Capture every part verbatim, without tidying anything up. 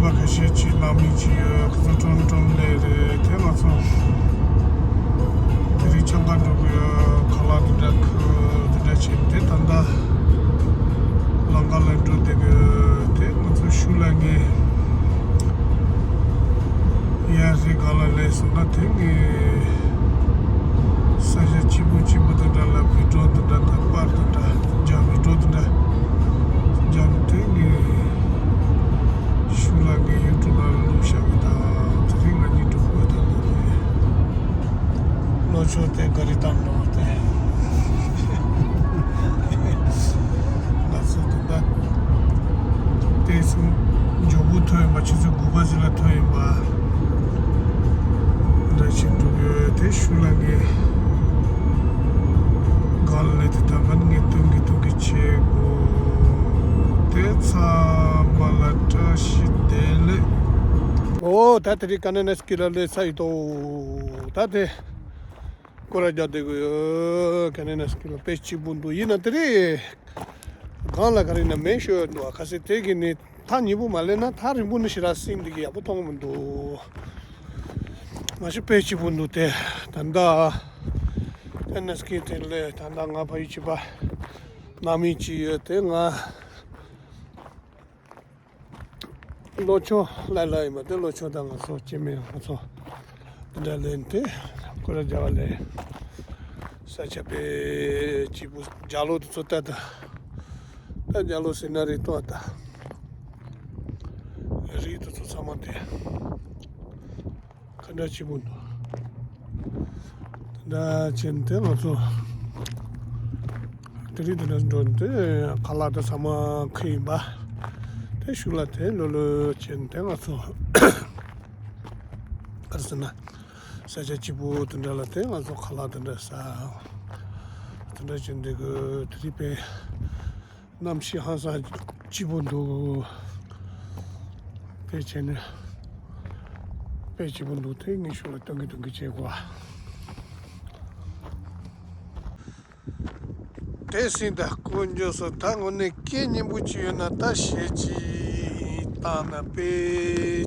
ཁ་ཤས་ཅིག་ནང་མི་ཅིག་ཡོད། ཁོ་ཚོ་ཀྲོང་ཀྲོང་ལས་རེད། དེ་ང་ཚོ་དེ་རིང་ཆང་ཁ་འགྲོ་གི་ཡོད། ཁ་ལག་དེ་འདྲ་ཁུ་དེ་འདྲ་བྱས་དེ་ད་ལྟ་ལམ་ཁ་ལ་འགྲོ་བསྡད་གི་ཡོད། དེ་ང་ཚོ་ཤུལ་ལ་ངས་ཡར་རི་སྒང་ལ་སླེབས་སོང་ན་དེ་ངས་ས་ཆ་གཅིག་པུ་གཅིག་པུ་དེ་འདྲ་ལ་བི་ཌིའོ་དེ་འདྲ་དང་པར་དེ་འདྲ་རྒྱག་བི་ཌིའོ་དེ་འདྲ་རྒྱག་ནས་དེ་ངས་ཤུལ་ལ་ངས་ཡུ་ཊུབ་ནང་ལ་བླུགས་བཞག་གི། ད་དེ་རིང་ང་གཉིས་འགྲོ་དགོས་ད་ལོ་དེ་ལོ་ཆོག་དེ་ག་རེ་བཏང་འགྲོ་དེ་ང་ཚོ་དེ་འདྲ་བལྟས་སོང་། མགྱོགས་པོ་ཐོན་ཡིན་པ། ཆུ་ཚོད་དགུ་པ་ཙམ་ལ་ཐོན་ཡིན་པ་འདྲ་ཞིག་འགྲོ་གི་ཡོད། དེ་ཤུལ་ལ་ངས་གང་ལས་དེ་ད་ག་ནས་ངས་སྟོན་གི་སྟོན་གི་བྱེད་དགོས། དེ་ཚང་མ་ལ་བཀྲ་ཤིས་བདེ་ལེགས། ཨོ་ད་དེ་རིང་ཀ་ན་ན་སི་ཀི་ལ་སླེབས་ཚར་ཡོད་དོ། ད་དེ་སྐོར་ར་རྒྱག་བསྡད་གི་ཡོད། ཀ་ན་ན་སི་ཀི་ལ་དཔེ་སྐྱིད་པོ་འདུག་ཡིན་ན་དེ་རིང་སྒང་ལ་ག་རེ་ཡིན་ན་མེ་ཤོར་འདུག་ཨ་ཁ་སེ་དེ་གི་ནི་ཐག་ཉེ་པོ་མ་སླེབས་ན་ཐག་རིང་པོ་ནས་ཞེ་དྲག་སྲིང་འདི་གི་ཡག་པོ་མཐོང་གི་མི་འདུག་ང་ཞིག་དཔེ་སྐྱིད་པོ་འདུག་དེ་ད་ལྟ་ཀ་ན་ན་སི་ཀི་དེ་ལས་ད་ལྟ་ང་ཕ་ཡུལ་གཅིག་པ་ནང་མི་གཅིག་ཡོད། དེ་ང་ལོ་ཆུང་ལ་ལ་ཡིན་པ་དེ། ལོ་ཆུང་དང་ང་ཚོ་སྐྱེ་དམན་ང་ཚོ་འདི་འདྲ་ལེན་དེ་སྐོར་ར་རྒྱག་པ་ལས་ས་ཆ་དཔེ་སྐྱིད་པོ། རྒྱ་ལོ་དེ་ཚོ་ལྟ་ད། ད་རྒྱ་ལོ་ཟེར་ན་རི་ཏོ་ད་རི་དེ་ཚོ་ཚང་མ་དེ་ག་འདྲ་སྐྱིད་པོ་འདུག་དེ་འདྲ་བྱས་ནས་དེ་ང་ཚོ་དེ་རིང་དེ་འདྲ་འགྲོ་ནས་དེ་ཁ་ལག་དེ་ཚང་མ་ཁུར་ཡིན་པ། དེ་ཤུལ་ལ་དེ་ལོ་ལོ་བྱས་ནས་དེ་ང་ཚོ་ག་རེ་ཟེར་ན་ས་ཆ་སྐྱིད་པོ་དེ་འདྲ་ལ་དེ་ང་ཚོ་ཁ་ལག་དེ་འདྲ་ཟ། དེ་འདྲ་བྱས་ནས་དེ་གི་དེ་རིང་དཔེ་གནམ་གཤིས་ཧང་སང་སྐྱིད་པོ་འདུག་དེ་བྱས་ནས་དཔེ་སྐྱིད་པོ་འདུག་དེ་ངས་ཤུལ་ལ་སྟོན་གི་སྟོན་གི་བྱེད་དགོས། དེ་སྲིད་ད་དཀོན་མཆོག་གསུམ། ད་དངོས་གནས་སྐད་སྙན་པོ་ཅིག་ཡོད་ན་ད་གཞས་ཅིག་བཏང་ན་དཔེ་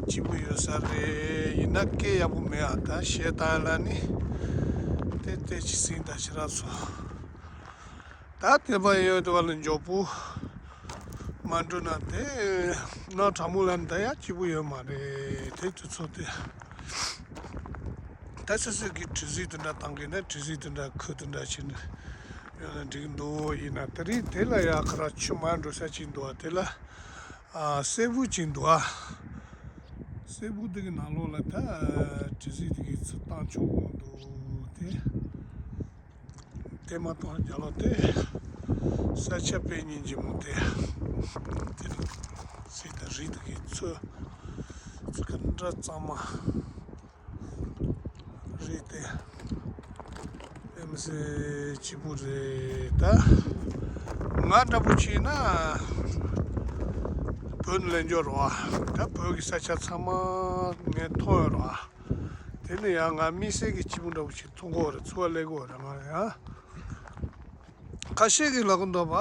སྐྱིད་པོ་ཡོད་ས་རེད། ཡིན་ན་སྐད་ཡག་པོ་མེད་ཨ། ད་གཞས་བཏང་ཡ་ལ་ནི་དེ་དེ་ཅིག་སྲིད་ད་ཕྱི་ར་སོང་། ད་དེ་བ་ཡོད་དེ་བ་ལ་མགྱོགས་པོ་མ་འགྲོ་ན་དེ་ནང་དྲང་མོ་ལ་ད་ཡག་སྐྱིད་པོ་ཡོད་མ་རེད། དེ་དུས་ཚོད་དེ་ད་སོ་སོ་གི་གྲུ་གཟིངས་དེ་འདྲ་བཏང་གི་ན་གྲུ་གཟིངས་དེ་འདྲ་ཁུར་དེ་འདྲ་བྱས་ནས་ཡོད་ན་འགྲིག་འདུག་ཡིན་ན་དེ་རིང་དེ་ལ་ཡག་ག་ར་ཆུ་མ་འགྲོ་ས་ཅིག་འདུག་ཨ། དེ་ལ་ཨ་སེར་པོ་ཅིག་འདུག་ཨ། སེར་པོ་དེ་གི་ནང་ལོགས་ལ་ད་གྲུ་གཟིངས་དེ་གི་ཚུར་བཏང་ཆོག་གི་འདུག་དེ། དེ་མ་གཏོགས་རྒྱ་ལོ་དེ་ས་ཆ་དཔེ་སྙིང་རྗེ་མོ་དེ། དེ་ནི་སྲིད་དང་རི་དེ་གི་ཚོ་ཚོ་ག་འདྲ་གཙང་མ་རེད་དེ། དཔེ་མི་སྲིད་སྐྱིད་པོ་རེད་ད། ང་འདྲ་པོ་བྱས་ན་བོད་ནས་ལེན་འཇོག་རོགས་ཨ། ད་བོད་ཀྱི་ས་ཆ་ཚང་མ་ངས་མཐོང་ཡོད་རོགས་ཨ། དེ་ནས་ཡང་ང་དམིགས་བསལ་གྱི་སྐྱིད་པོ་འདྲ་པོ་ཞིག་མཐོང་གི་ཡོད་རེད། འཚོ་བ་ལས་གི་ཡོད་རེད་ང་ཡང་། ཁ་ཤས་ཀྱིས་ལབ་གི་འདུག་པ།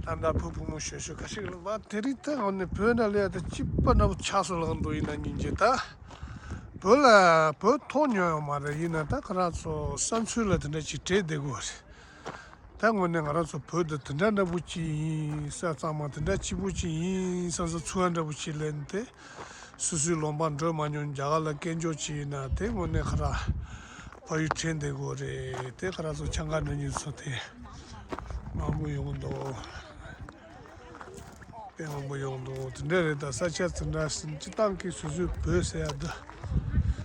ད་ལྟ་བུ་བུ་མོ་ཞོ་ཞོ་ཁ་ཤས་ཀྱིས་ལབ་པ། དེ་རིང་ད་འོ་ནི་བོད་ནང་ལ་ཡ་ད་སྐྱིད་པ་འདྲ་པོ་ཆགས་སོང་ལབ་གི་འདུག་ཡིན་ན་སྙིང་རྗེ་ད། བོད་ལ་བོད་མཐོང་མྱོང་ཡོད་མ་རེད། ཡིན་ན་ད་ཁོ་རང་ཚོ་བསམ་ཚུལ་ལ་དེ་འདྲ་ཅིག་བྲིས་བསྡད་དགོས་རེད། ད་དངོས་གནས་ང་རང་ཚོ་བོད་དུ་དེ་འདྲ་འདྲ་པོ་ཅིག་ཡིན། ས་གཙང་མ་དེ་འདྲ་སྐྱིད་པོ་ཅིག་ཡིན་བསམ་བསམ་འཚོ་བ་འདྲ་པོ་ཅིག་ལེན་ཏེ། སོ་སོའི་ལུང་པ་འགྲོ་མ་མྱོང་རྒྱ་གར་ལ་སྐད་འཇོག་ཅིག་ཡིན་ན་དེ་དངོས་གནས་ཁོ་ར་ཕ་ཡུལ་དྲན་བསྡད་དགོས་རེད། དེ་ཁོ་ར་ཚོ་ཆང་ཁ་འདྲ་མཉམ་ཚོ་དེ་མང་པོ་ཡོང་གི་འདུག་དཔེ་མང་པོ་ཡོང་འདུག་དེ་འདྲ་རེད། ད་ས་ཆ་དེ་འདྲ་ཟིན་སྤྱི་བཏང་གི་སོ་སོའི་བོད་ཟེར་ཡ་འདི་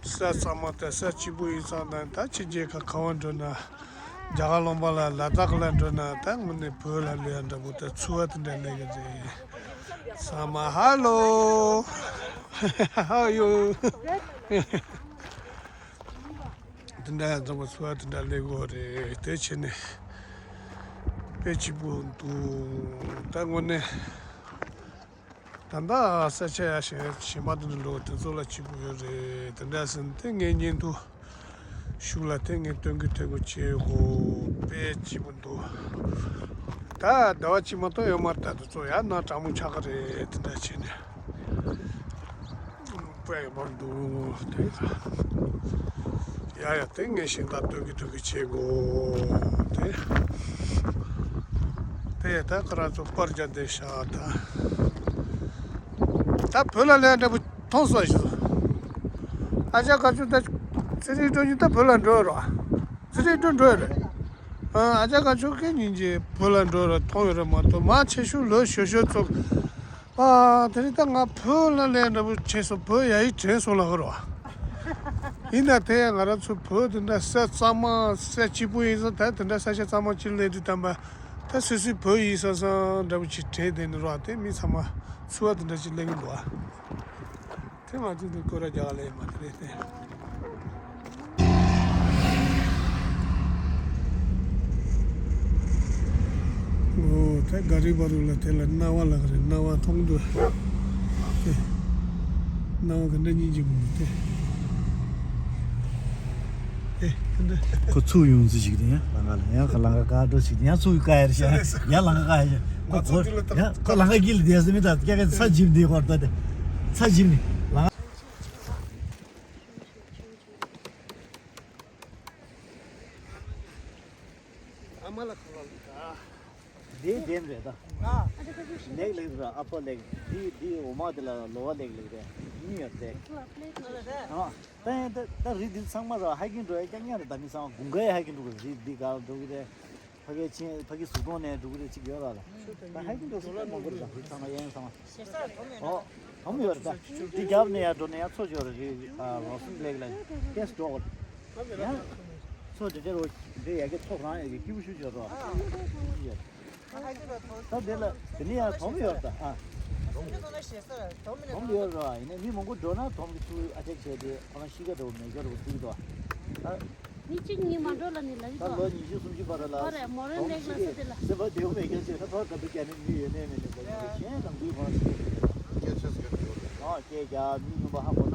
ས་གཙང་མ་དང་ས་སྐྱིད་པོ་ཡིན་ཙང་ན། ད་ཕྱི་རྒྱལ་ཁག་ག་བ་འགྲོ་ན། རྒྱ་གར་ལུང་པ་ལ་ལ་དྭགས་ལ་འགྲོ་ན་ད་དངོས་གནས་བོད་ལ་སླེབས་ཡ་འདྲ་པོ་ད་ཚོར་བ་དེ་འདྲ་སླེབས་ཀྱི་རེད། ཚང་མ་ཧ་ལོ། ཧ་ཡོ། དེ་འདྲ་ཡང་ཚང་མ་ཚོར་བ་དེ་འདྲ་སླེབས་ཀྱི་རེད། དེ་བྱས་ནས་དཔེ་སྐྱིད་པོ་འདུག་ད་དངོས་གནས། ད་ལྟ་ས་ཆ་ཡ་གཞན་གཞན་པ་དེ་འདྲ་ལོ་དེ་ཚོ་ལ་སྐྱིད་པོ་ཡོད་རེད། དེ་འདྲ་ཟིན་དེ་ངའི་བརྙན་ཐུང་ཤུགས་ལ་དེ་ངས་སྟོན་གི་ཐོན་གི་བྱེད་དགོས། དཔེ་སྐྱིད་པོ་འདུག་ད་ ཨ་ཟླ་བ་གཅིག་མ་གཏོགས་ཡོད་མ་རེད། ད་དུ་ཚོ་ཡར་ནང་གྲང་མོ་ཆགས་ཀྱི་རེད། དེ་འདྲ་བྱས་ནས་དཔེ་ཡག་པོ་འདུག་དེ། ཡ་ཡ་དེ་ངས་ཤིང་རྟ་སྟོན་གྱི་སྟོན་གྱི་བྱེད་དགོས་དེ། དེ་ད་ཁོ་རང་ཚོ་པར་རྒྱག་བསྡད་ཤག་ད། ད་བོད་ལ་ལས་འདྲ་པོ་མཐོང་སོང་ཞུ། ཨ་ཅག་ག་ཚོད་ད་ཚེ་རིང་སྒྲོན་གྱི་ད་བོད་ལ་འགྲོ་རོགས། ཚེ་རིང་སྒྲོན་འགྲོ་རེད། ཨ་ཅག་ག་ཚོད་ཁེ་ཉིན་གྱི་བོད་ལ་འགྲོ་རོགས་མཐོང་ཡོད་རེད་མ་གཏོགས། མ་ཆེ་ཤོས་ལོ་ཞོ་ཞོ་ཚོ། ཨ་དེ་རིང་ད་ང་བོད་ལ་ལས་འདྲ་པོ་བྱས་སོང་། བོད་ཡ་ཡི་དྲན་སོང་ལ་ཧོར་བ། ཡིན་ན་དེ་ང་རང་ཚོ་བོད་དེ་འདྲ་ས་གཙང་མ་ས་སྐྱིད་པོ་ཡིན་ས། ད་དེ་འདྲ་ས་ཆ་གཙང་མ་ཅིག་སླེབས་དུས་ཙམ་པ་ད་སོ་སོའི་བོད་ཡིན་ས་ས་འདྲ་པོ་ཅིག་དྲན་བསྡད་ནི་རོགས། དེ་མི་ཚང་མ་ཚུར་བ་དེ་འདྲ་ཅིག་སླེབས་ཀྱི་འདུག་ཨ། དེ་ང་ཚོ་འདི་སྐོར་ར་རྒྱག་ལེ་མ་དེ་རེད་དེ། ཨོ་ད་ག་རི་བ་རུ་ལ་དེ་ལ་སྣང་བ་ལགས་རེད། སྣང་བ་མཐོང་འདུག་དེ། སྣང་བ་ག་འདྲ་སྙིང་རྗེ་མོ་དེ། ཨེ་ག་འདྲ། ཁོ་ཚུགས་ཡོང་ཚུལ་ཞིག་དེ་ཡང་ལང་ཀ་ལ་ཡང་ཁ་ལང་ཀ་ཀ་འགྲོ་ཞིག་དེ་ཡང་ཚུགས་ཀ་ཡར་ཤ་ཡང་ལང་ཀ་ཀ་ཡར་ཤ། ཁོ་ཁོ་ཡང་ཁོ་ལང་ཀ་གིལ་དེ་ཡང་སེ་མི་ད་སྐྱ་ཀ་ཚ་ཇིབ་འདི་ཁོར་ད་དེ་ཚ་ཇིབ་ནི་ལང་། ཨ་མ་ལ་ཁ་ལ་ལ། འདི་འདེམ་རེད་ད། ལེགས་ལེགས་ར་ཨ་ཕ་ལེགས། འདི་འདི་འོ་མ་དེ་ལ་ལོ་བ་ལེགས་ལེགས་རེད། མི་ཡོད་རེད། ཨ་ད་ད་ད་རི་འདི་ཚང་མ་ར་ཧའི་ཀིང་འགྲོ་ཡ་རྐྱང་རྐྱང་རེད། ད་མི་ཚང་མ་དགུན་ཁའི་ཧའི་ཀིང་འགྲོ་གི་རི་འདི་ག་འགྲོ་གི་རེད། ཕ་གིའི་ཆེན་ཕ་གིའི་གཟུགས་མཐོང་ནས་འགྲོ་གི་རེད་ཅིག་ཡོད་ར་ལ། ད་ཧའི་ཀིང་འགྲོ་གི་རེད་མང་པོ་རེད། ད་རི་ཚང་མ་ཡན་ཚང་མ། ཨོ། དམ་ཡོད་རེད་ད། འདི་རྒྱབ་ནས་ཡར་འགྲོ་ནས་ཡར་མཚོ་ཡོད་རེད། རི་ཨ་རོ་སུན་ལེགས་ལ་ཏེས་འགྲོ་གི་རེད། ཡང་མཚོ་འདི་འདྲ་རོ་འདི་ཡ་གི་མཚོ་རང་ཡ་གི་སྐྱིད་པོ་ཤུགས་ཡོད་རོ། ཡོད། ད་འདི་ལ་འདི་ནས་ཡར་དོམ་ཡོད་རེད་ད། ཨ། དོམ་ཡོད་རེད་བ། ཡིན་ནའི་མི་མང་པོ་འགྲོ་ན་དོམ་གི་ཚུར་ཨ་ཅེག་བྱས་ཏེ་ཁོ་རང་གཤིས་ཀ་འདྲ་བོ་མེད་འགྱུར་རོ་ཟེར་གི་འདུག་ཨ། མི་གཅིག་གཉིས་མ་འགྲོ་ལ་ནི་ལ་ཡི་ད་ལོ་ཉི་ཤུ་སུམ་ཅུ་བར་ལ་མོ་རེ་མོ་རེ་ལེགས་ལ་ས་དེ་ལ། སེམས་པ་བདེ་བོ་མེད་མཁན་ཞིག་ད་ཐོག་ད་དུ་རྒྱ་ནི་མི་ཡོད་ནས་མེད་ནས་ལོ་ཉི་ཤུ་གཞན་དང་དུས་བར་ཞིག་ཡོད་རེད། སྐད་ཆ་ཟེར་གི་ཡོད་རེད། ཨ་སྐད་རྒྱག་མི་ཡོང་པ་ཧ་གོ་ན།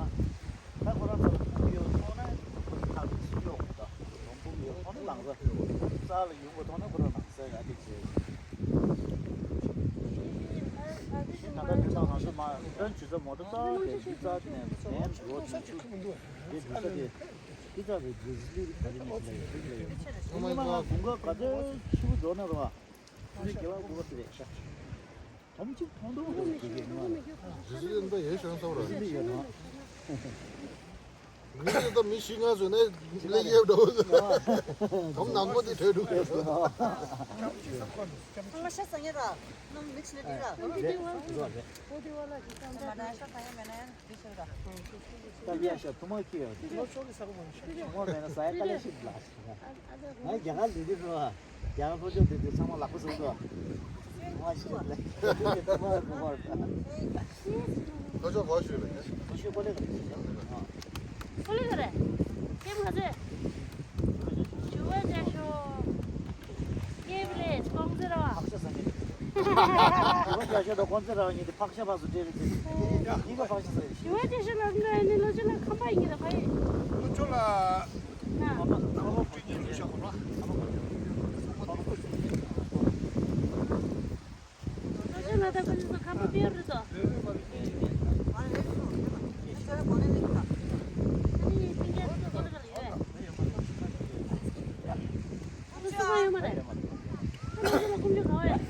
ད་ཁོ་རང་ཚོ་ལ་ཕུགས་ཡོད་མཐོང་ན་ཁོ་ཚོ་ཁག་ཅིག་ཡོད་རེད། ད་ལོང་ཕུགས་ཡོད་མཐོང་ན་ལང་ས་རྩ་ལ་ཡོང་གི་མཐོང་ན་ཁོ་རང་ལང་ས་ཡ་དེ་བྱས། ད་ལྟ་དེ་དང་ང་ཚོ་མ་ཏན་ཇུ་ས་མོ་ཊ་རྩ་དེ་ཇུ་རྩ་དེ་ནས་ནས་རོ་ཇུ་ཆུ་དེ་ཇུ་རྩ་དེ། ཁྱེད་ཅག་གི་རྗེས་ལུས་ག་རེ་མེད་ལ་ཡོད་ལ་ཡོད། ཉི་མ་ང་དགུན་ཁ་ག་ཚོད་ཆུ་བོ་འགྲོ་ན་རོ། ཁྱེད་ཀྱི་དགེ་བ་དགུ་པ་དེ་རེད་ཤག་དོམ་གཅིག་མཐོང་འདུག་རོ་དགེ་རྒན་ཉི་མ་ལ། རྗེས་ལུས་འདི་ཡོད་ཤག་ས་རོ། རྗེས་ལུས་ཡོད་ནོ། མི་ཚོས་ད་མི་བཞི་ལྔ་བཟོས་ནས་ལས་ཡོད་འགྲོ། དོམ་ནག་པོ་དེ་བྲོས་འདུག་ཁ་ལག་ཤ་ཟ་ཉེ་ར། ནམ་མིག་ནས་དེ་ར། ཁོ་དེ་བ་ལ་ཞིག་ད་ལྟ་ཤ་ཟ་ཉེ་མེད་ན་ཡང་དེ་ཤོད་ར། ད་ལྟ་ཤ་ཐུ་མ་ཁྱི་ཡོད། ཐུ་མ་ཆོག་གི་ཟ་གི་མ་རེད་ཤ། ཆུང་མ་མེད་ན་ཟ་ཡ་དཀའ་ལས་ཤིག་ལ། ང་རྒྱ་གར་ལས་དུས་ར། རྒྱ་གར་ལྷོ་ཕྱོགས་དེ་དུས་ཚང་མ་ལག་པ་བཟུང་དུས། ཐུ་མ་ཤི་ལ། ཐུ་མ་རུ་མ་རུ། ལྷོ་ཕྱོགས་གོ་ཤོད་རེད། ལྷོ་ཕྱོགས་གོ་ལེ་ག་རེ་ཤི་ཡ། ཨ། ཀོ་ལི་ག་རེ། ཀེམ་ག་ཚོད། ཞུ་བ་བྱ་ཤོག་ཀེམ་ལས་ཀོང་ཟེར་བ། ཕག་ཤ་ཟ་ནི། ཞུ་བ་བྱ་ཤོག་དང་ཀོང་ཟེར་བ་གཉིས་དེ་ཕག་ཤ་ཕག་སུ་འདྲེས་རེད་དེ། གཉིས་ཀ་ཕག་ཤ་ཟ་རེད། ཞུ་བ་བྱ་ཤོག་ལ་འགྲོ་ཡ་ནི་ལོ་ཆུ་ལ་ཁམས་པ་ཡིན་གྱི་རེད་ཕ་ཡི། ལོ་ཆུ་ལ། ན། ཁམས་པ་ཁོ་གཉིས་ལོ་ཤ་གོ་ལ། ཁམས་པ་ཁོ་གཉིས་ལོ་ཤ་གོ་ལ། ཁམས་པ་ཁོ་གཉིས་ལོ་ཤ་གོ་ལ། ཁོ་ཚོ་ང་དང་ཁོ་ཚོ་ཁམས་པ་དཔེ་རུ་དོ། ཨ་ནི་སྤུན་ཀྱག་ཚོ་ཁོ་ཚོ་ལ་ཡོད། ཁོ་ཚོ་ཁམས་པ་ཡོད་མ་རེད། ཁོ་ཚོ་ལ་ཁོང་ཚོ་ག་བ་ཡོད།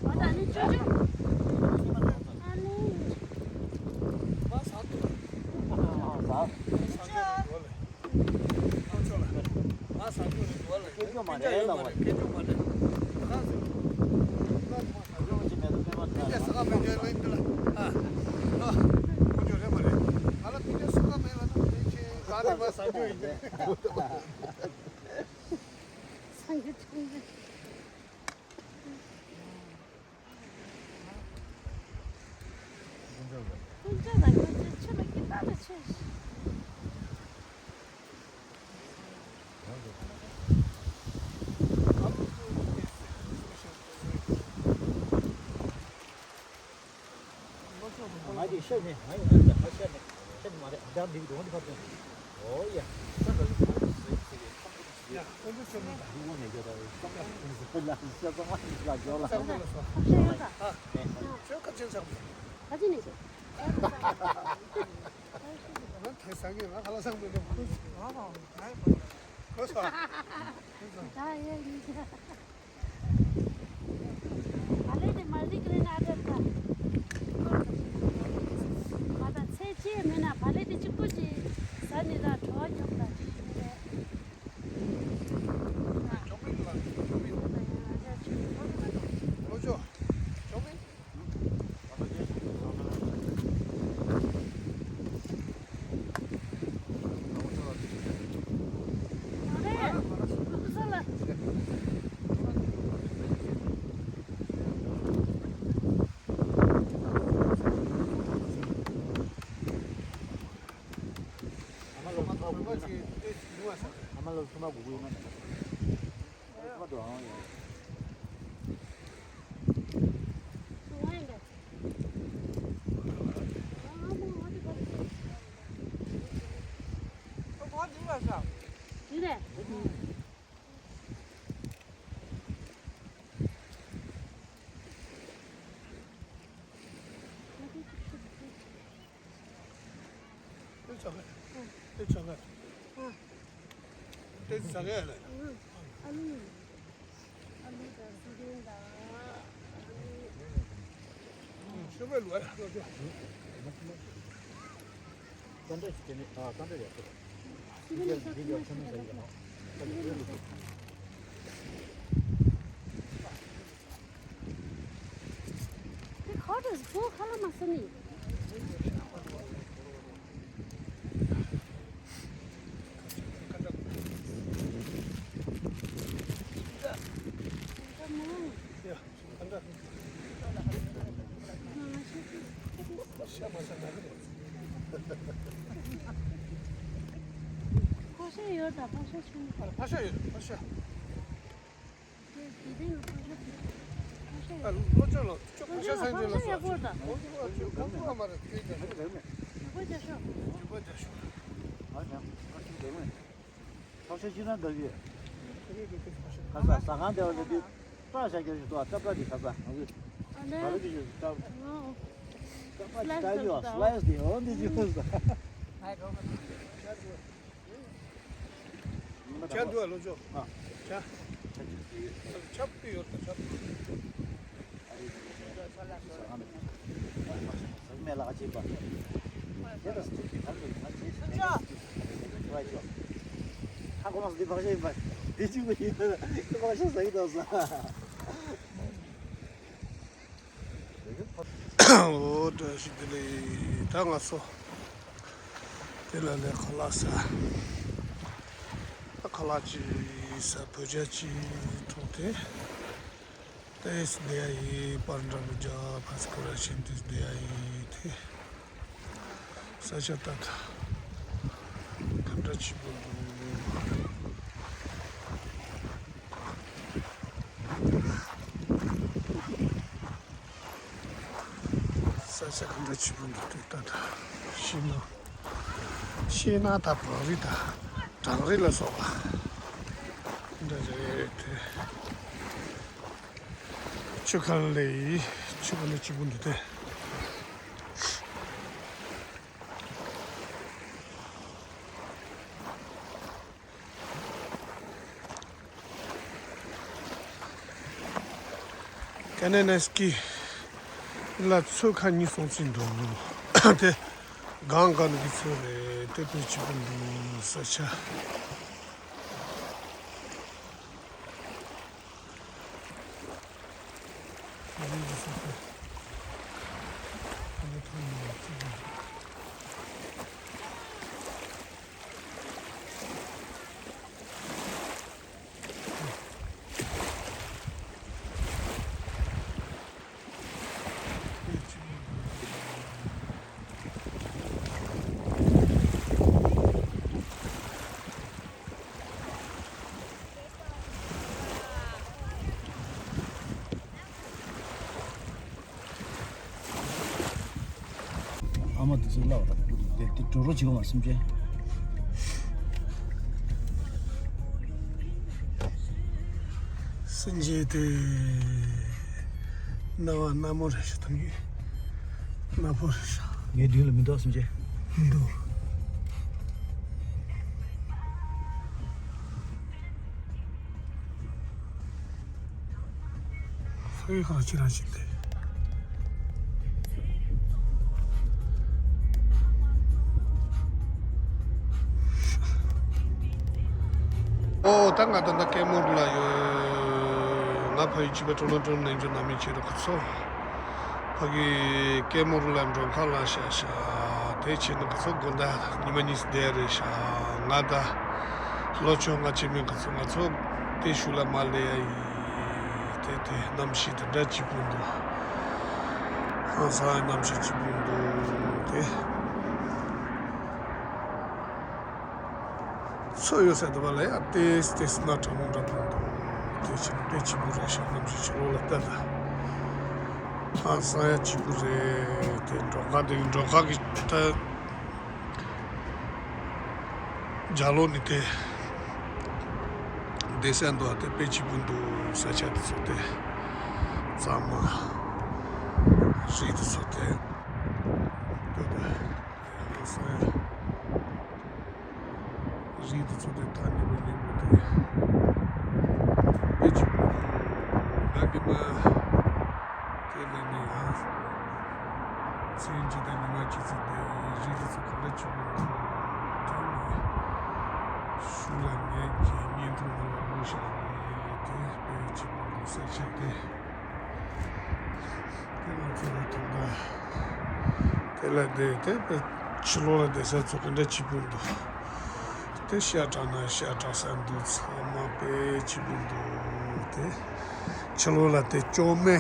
ཨ་ནི་ཅོ་ཅོ། ཨ་ནི། ང་དེ་ཤ་ནས་ང་ཡིན་ན་ད་ཤ་ནས་ཤ་ནས་མ་རེད། ཨ་ཅག་འདི་གི་འདོན་འདི་ཕར་སྟོན། ཨོ་ཡ། ཤ་ད་ལུ་ཕར་ཟོས་ཟེར་བའི་ཁམས་ཀྱི་ཟོས། ཁོང་ཚོ་ཁྱོད་མི་དང་། ཁྱོད་ཁ་ཅན་ཆགས། ཁྱོད་ཁ་ཅན་ཆགས། ང་དེ་ཟ་གི་ང་ཁ་ལག་ཟ་མི་འདུག་ཁོ་ཚོ། ད་ཡ་ཡིན། བ་ལེ་དེ་མ་རིག་རེ་ན་ཨ་ད་ད། མ་ད་ཚེ་ཆེ་མེད་ན་བ་ལེ་དེ་གཅིག་པོ་ཅིག་ཟ་ནི་ད་བྲོ་བ་ཉོབ་ད་ཅིག་རེད། ལོ་ཅོ། ཅོ་མིན། ཨ་མ་ལོ་ཚོད་མ་དགུ་དགུ་ཡིན་ན། ཨ་མ་ལོ་ཚོད་མ་དགུ་དགུ་ཡིན་ན། ཚོད་མ་དུ་ཨང་ཡོད། དེ་ཆོག་གི། དེ་ཆོག་གི། དེ་ཟ་གི་ལ། ཨ་ལུ། ཨ་ལུ་དང་སི་པན་དང་། ཤོག་པའི་ལུགས་ཨ་ལོ་ཅོ། ཀ་འདྲ་ཞིག་དེ་ནི་ཨ་ཀ་འདྲ་ཡག་པོ་རེད། སི་པན་ལ་ས་ཁུ་མ་ཞིག་ལ་ལ། དེ་ཁ་བྲོ་ཁོ་ཁ་ལ་མ་ཟ་ནི། ཕག་ཤ་ཡོད་ད། ཕག་ཤ་ཆུང་། ཕག་ཤ་ཡོད། ཕག་ཤ། ལོ་ཅོ་ལོ་ཅོ་ཕག་ཤ་ཚང་ཅོ་ལ་སོ། ཕག་ཤ་ཡག་པོ་རེད་ད། ཕག་ཤ་ཡག་པོ་རེད་ད། ཕག་ཤ་ཅི་རང་འདྲ་གི། ཁ་ས་ཟ་ཁང་དེ་བ་ལ་དེ་སྐྲ་བཞག་རྒྱུ་ཞིག་འདུག་སྐྲ་སྐྲ་དེ་ཁ་ས་ང་ཚོས་ཨ་ནི། བ་ལ་དེ་ཞིག་སྐྲ་སྐྲ་པ་ཅི་ལྟ་ཡོད། སི་ལའེ་སི་དེ་འོ་འདི་ཅིག་ཡོད་ས། ཇ་འདུག་ཨ་ལོ་ཅོ། ཨ། ཇ། ཆབ་ཏུ་ཡོད་ད་ཆབ། ཨ་རེ། ཟ་ཁང་དུ་ཟ་མེད་ལ་ཨ་ཅེ་པ། དེ་ལ་སུ་གི་ཁར་དུ་ང་ཅེ་ཅེ་ཅེ་ཅེ་ཅེ་ཅེ་ཅེ་ཅེ། ཧ་གོ་མ་སོང་། འདི་ཕག་ཤ་ཡིན་པ། འདི་གཅིག་པ་ཡིན་ན་ཕག་ཤ་ཟ་གི་འདུག་ས། འོ་བཀྲ་ཤིས་བདེ་ལེགས། ད་ང་ཚོ་དེ་ལ་ལས་ཁ་ལག་ཟ། ཁ་ལག་ཅིག་ཟ། བོད་ཇ་ཅིག་འཐུང་སྟེ། ཏེས་བསྡད་ཡིན། པར་འདྲ་པོ་རྒྱག་ཕ་སི་ཀོ་ར་ཤིན་ཏེ་བསྡད་ཡིན་ཏེ། ས་ཆ་ད་ད་ག་འདྲ་ཆེ་པོ་འདུག་ས་ཆ་ག་འདྲ་ཆེ་པོ་འདུག་ཏེ་ད་ད་ཤེས་ན། ཤེས་ན་ད་བང་རི་ད་བྲག་རི་ལ་སོགས་པ་འདྲ་རེད་དེ། ཆུ་ཁ་ལ་ཡི་ཆུ་ཁ་ལ་གཅིག་པུ་འདུག་སྟེ། ཀ་ནེ་ནེ་སི་ཀི་ལ་མཚོ་ཁ་གཉིས་སོང་ཚུལ་འདུག་དེ་གང་ག་ནས་ཀྱི་མཚོ་རེད། དེ་དཔེ་གཅིག་པུ་འདུག་ས་ཆ། ཨ་མ་དེ་ཚོ་ལབ་པ་དང་དེ་དེ་འགྲོ་རོགས་བྱེད་གོ་མ་སེམས་ཅན། སེམས་ཅན་དེ་སྣང་བ་སྣ་མོ་རེད་ཤག་ཐང་གི་སྣ་ཕོ་རེད་ཤག་ངའི་མདུན་ལ་མི་འདུག་སེམས་ཅན། མི་འདུག་ས་ཡི་ཁ་ཕྱི་ར་ཞིག་སྟེ། ཨོ་ད་ང་ད་ལྟ་སྐད་མོ་རུ་ལ་ཡོད། ང་ཕ་ཡུལ་སྤྱི་པ་ཀྲོ་ལོ་ཀྲོ་ནས་འཇུ་ནང་མི་ཁྱེད་རུ་ཁུ་ཚོ། ཕ་གི་སྐད་མོ་རུ་ལ་འགྲོ་ཁ་ལ་ཤ་ཤ། དེ་ཕྱིན་ན་ཁུ་ཚོ་དགོང་དག་ཉི་མ་གཉིས་བསྡད་རེད་ཤག་ང་ད་ལོ་ཆུང་ང་ཆེ་མི་ཁུ་ཚོ་ང་ཚོ་དེ་ཤུལ་ལ་མ་ལས་ཡ་ཡིན། དེ་དེ་གནམ་གཤིས་དེ་འདྲ་སྐྱིད་པོ་འདུག་ཧང་སང་གནམ་གཤིས་སྐྱིད་པོ་འདུག་དེ། མཚོ་ཡོད་ས་དེ་བ་ལ་ཡ་ཏེས་ཏེས་ན་གྲང་མོ་འདྲ་པོ་འདུག་དེ་ཕྱིན་དཔེ་སྐྱིད་པོ་རེད་ཤག་གནམ་གཤིས་ཕྱི་ལོགས་ལ་ལྟ་ད། ཧང་སང་ཡ་སྐྱིད་པོ་རེད། དེ་འབྲོག་ཁ་དེ་འབྲོག་ཁ་གི་ད་རྒྱ་ལོ་ནི་དེ་བསྡད་ས་འདུག་དེ་དཔེ་སྐྱིད་པོ་འདུག་ས་ཆ་དེ་ཚོ་དེ་གཙང་མ་རི་དེ་ཚོ་དེ་དེ་དེ་ཧང་སང་ཡ། རི་དེ་ཚོ་དེ་ཐག་ཉེ་པོ་ཉེ་པོ་དེ། དཔེ་སྐྱིད་པོ་འདུག་ང་གི་མ། དེ་ལས་ནི་ཡང་། མཚན་གཅིག་དང་ཉི་མ་གཅིག་ཙམ་དེ་རི་དེ་ཚོ་ག་འདྲ་སྐྱིད་པོ་འདུག་དེ་ནི། ཤུལ་ལ་ངས་ཀྱི་བརྙན་ཐུང་ནང་ལ་བླུགས་བཞག་ནི་དེ་དཔེ་སྐྱིད་པོ་འདུག་ས་ཆ་དེ། དེ་ང་ཚོ་ལ་དོན་དག་དེ་ལ་བསྡད་དེ་དཔེ་ཕྱི་ལོགས་ལ་བསྡད་ས་ཚོ་ག་འདྲ་སྐྱིད་པོ་འདུག་དེ་ཤ་དྲག་ན་ཤ་དྲག་ས་འདུག་ཚང་མ་དཔེ་སྐྱིད་པོ་འདུག་དེ་ཕྱི་ལོགས་ལ་དེ་ཅོ་མེ།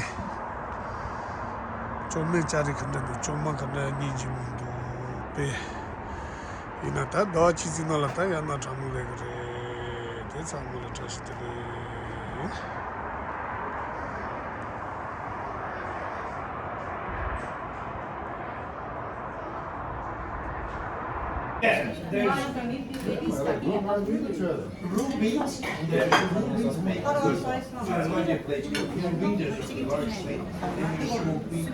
ཅོ་མེ་ལྕགས་རི་ག་འདྲ་འདུག་ཅོ་མ་ག་འདྲ་སྙིང་རྗེ་མོ་འདུག་དཔེ། ཡིན་ན་ད་ཟླ་བ་གཅིག་ཙམ་ནང་ལ་ད་ཡང་ན་གྲང་མོ་ལས་ཀྱི་རེད། དེ་ཚང་མ་ལ་བཀྲ་ཤིས་བདེ་ལེགས། Yes, there's rubies, and the rubies make good jewelry. You read it, you read it, you are safe. And you will be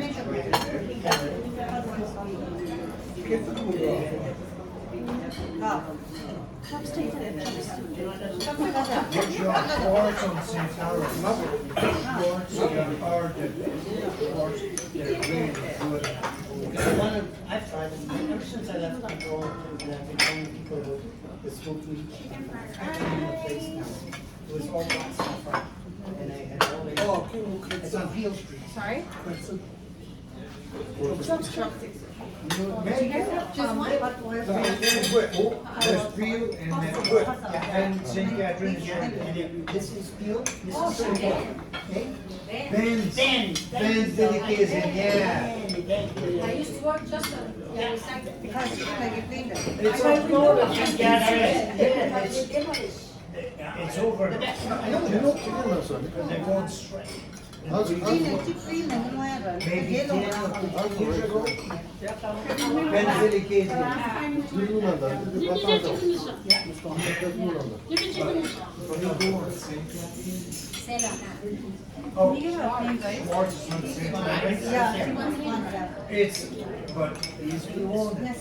Which are quartz and Santara. Quartz and ardent. Quartz, they're really good. One of, I've tried them ever since I left control, and I've been telling people that this will be, I can't replace now. It was all black sapphire, and I had already, oh, okay, okay. It's on Peel Street. Sorry? But it's a There's Peel and then, and Saint Catherine is right there. This is Peel, this is Saint Catherine. Okay? Ben's, Ben's, Ben's dedication, yeah. I used to work just on the other side. It's a Peel and Saint Catherine. Yeah, it's, it's over. You know, you know, they're going straight. Maybe ten or fifteen years ago, Ben's dedication. Oh, Schwartz is not saying that. It's, but he's the owner.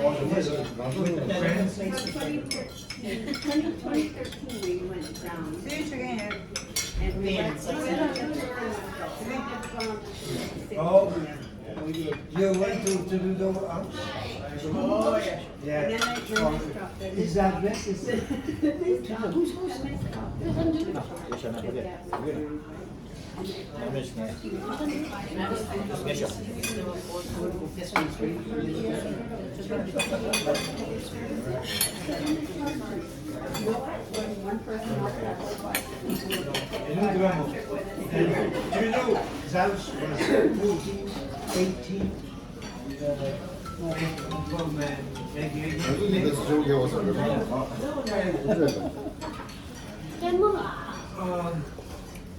All the friends. Until twenty thirteen, we went down. And we went to Oh, you went to, to do the, um, oh, yeah. Yeah. And then I joined the shop. Is that this? Is who's, who's? Um,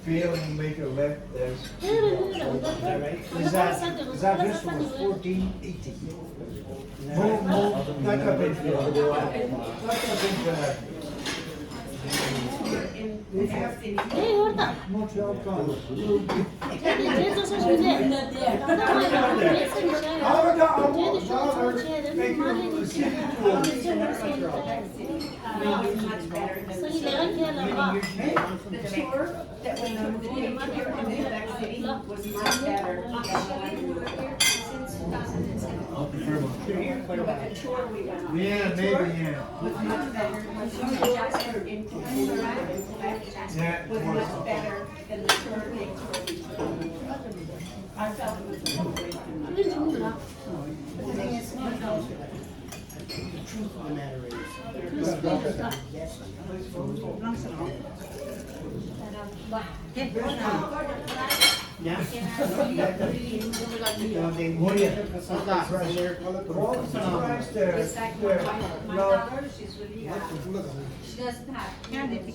Feel and make a left, there's, is that, is that this was fourteen eighty? More, more, back up in front. Back up in front. ཨེ་ཡོད་ད། Montreal College. ཁྱེད་ཀྱིས་རྗེས་སུ་ཞུ་ནས། ད་ལྟ་མ་ཡོང་། རྗེས་སུ་ཞུ་ནས། ད་ལྟ་ཞུ་ཆོག་བྱས་རེད། མ་ལེན་ནས་བྱས། ད་ལྟ་ཞུ་ནས་བྱས། སང་ཉིན་ལས་ཀ་ཁྱེད་ལ་ཕ། That when we were here in Quebec City was much better than the one we were here since two thousand seven. But the tour we went on. Yeah, maybe, yeah. Was much better. When we were just in Quebec, yeah, was much better than the tour they took. I felt it was a waste of money. The truth of the matter is, yes. She doesn't have. She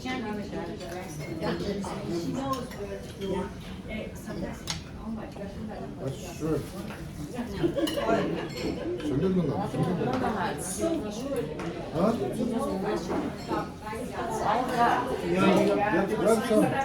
knows where to go. That's true. Huh? Yeah, yeah, yeah, grab some. Yeah.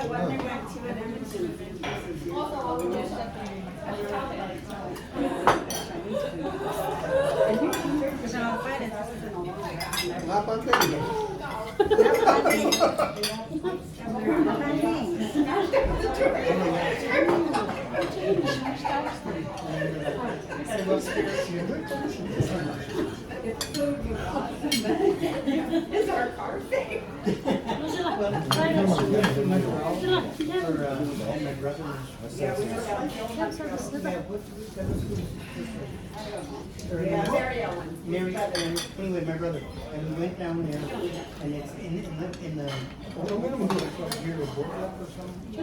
Is our car fake? Mary Ellen. Anyway, my brother. And we went down there, and it's in, in the, in the, I don't remember what it's called here, the boardwalk or something.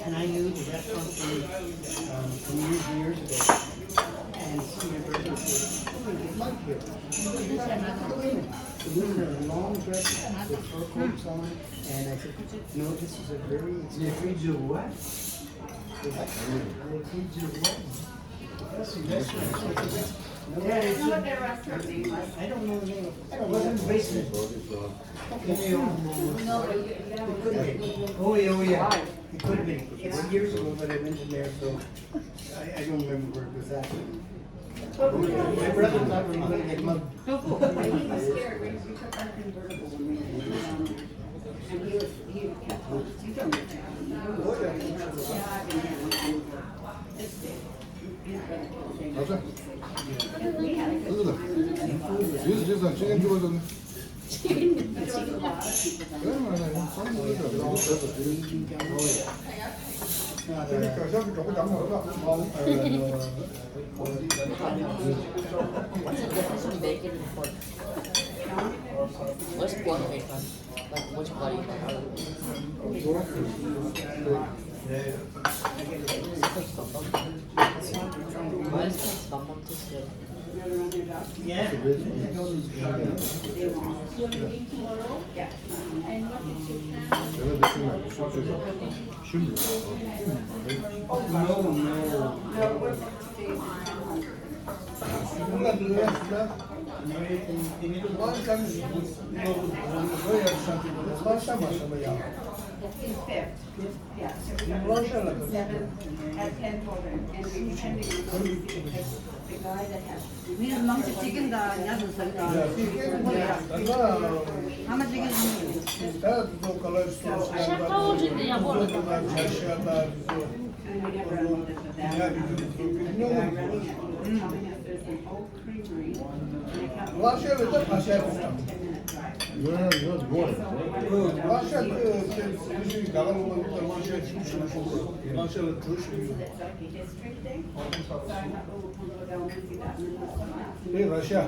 And I knew the restaurant from, um, from years and years ago. And she remembered and said, "Oh, you like here." She said, "I'm not going in." The women are in long dresses with fur coats on, and I said, "No, this is a very expensive." They feed you what? They feed you what? That's a restaurant. No, I don't know the name of it. It wasn't basement. Okay. It could be. Oh, yeah, oh, yeah. It could be. It's years ago that I went in there, so I, I don't remember where it was at. My brother thought we were gonna get mugged. He was scared. We, we took our convertible when we went down there. And he was, he kept on, "You don't get to have a convertible." Yeah, I've been here. This big. His brother kept saying, "This big." And we had a good time. This is just a chicken. What's pork bacon? Like, which part you like? Why is that someone to say? At ten forty, and we depending on the guy that has. མིའི་མང་ཆེ་ཅི་ཀན་དང་ཉ་དང་ཟ་གི་དང་། ཨ་མ་ཅི་ཀན་ཟ་གི། ཤ་ཁ་བོ་ཅིག་དེ་ཡག་པོ་རེད། And we never know that the bad one is in the guy running it, telling us there's an old creamery. And I can't remember. Russia is a Russia. Ten minute drive. Yeah, yeah, boy. Russia is a, is a, is a, Russia is a, Russia is a, Russia is a, Russia.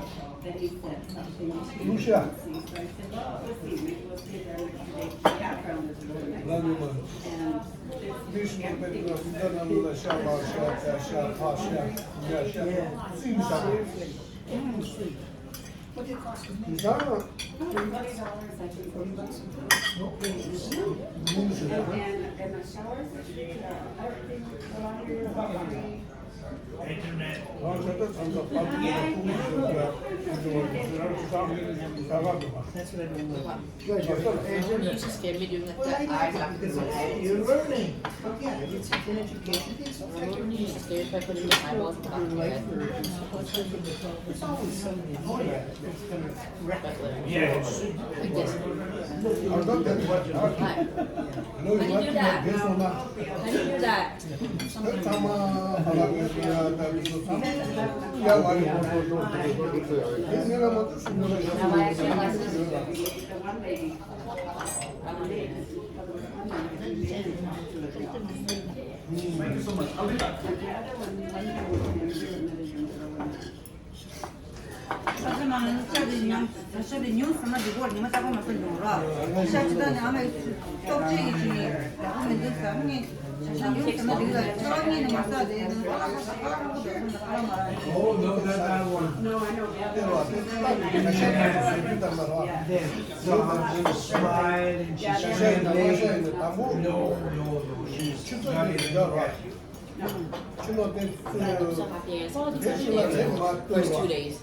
Internet. That's what I don't know. Agent, you just gave me doing like that eye doctor. You're learning. Yeah, it's an education. It's like you're just putting the eyeballs in the back of your head. It's always something. Oh, yeah. It's gonna wreck it. Yeah. I guess. Hi. How do you do that? How do you do that? ས་ཆ་ནང་ལ་ཆ་དེ་ཉམས་ས་ཆ་དེ་ཉུང་ས་ན་འགྲིག་གོ་རེད། ང་ལྕགས་པ་མ་ཟ་མྱོང་ར། ཤ་ཅི་ད་ནི་ཨ་མས་སྟོབས་ཆེ་ཡིན་ཅིང་ཡག་པོ་མི་འདུག་ཟ། ངས་ཤ་ཉུང་ས་ན་འགྲིག་ལ་ཆ་བ་ངས་ནི་མ་ཟ། དེ་ནི་ཨ་ལ་ཁ་ས་ཁ་རང་པོ་དེ་ཁོ་ན་ཁ་ར་མ་ར། Oh, no, that, that one. No, I know. That one. Yes. So I'm just smiling. She said, no, no, no, she's not in the First two days.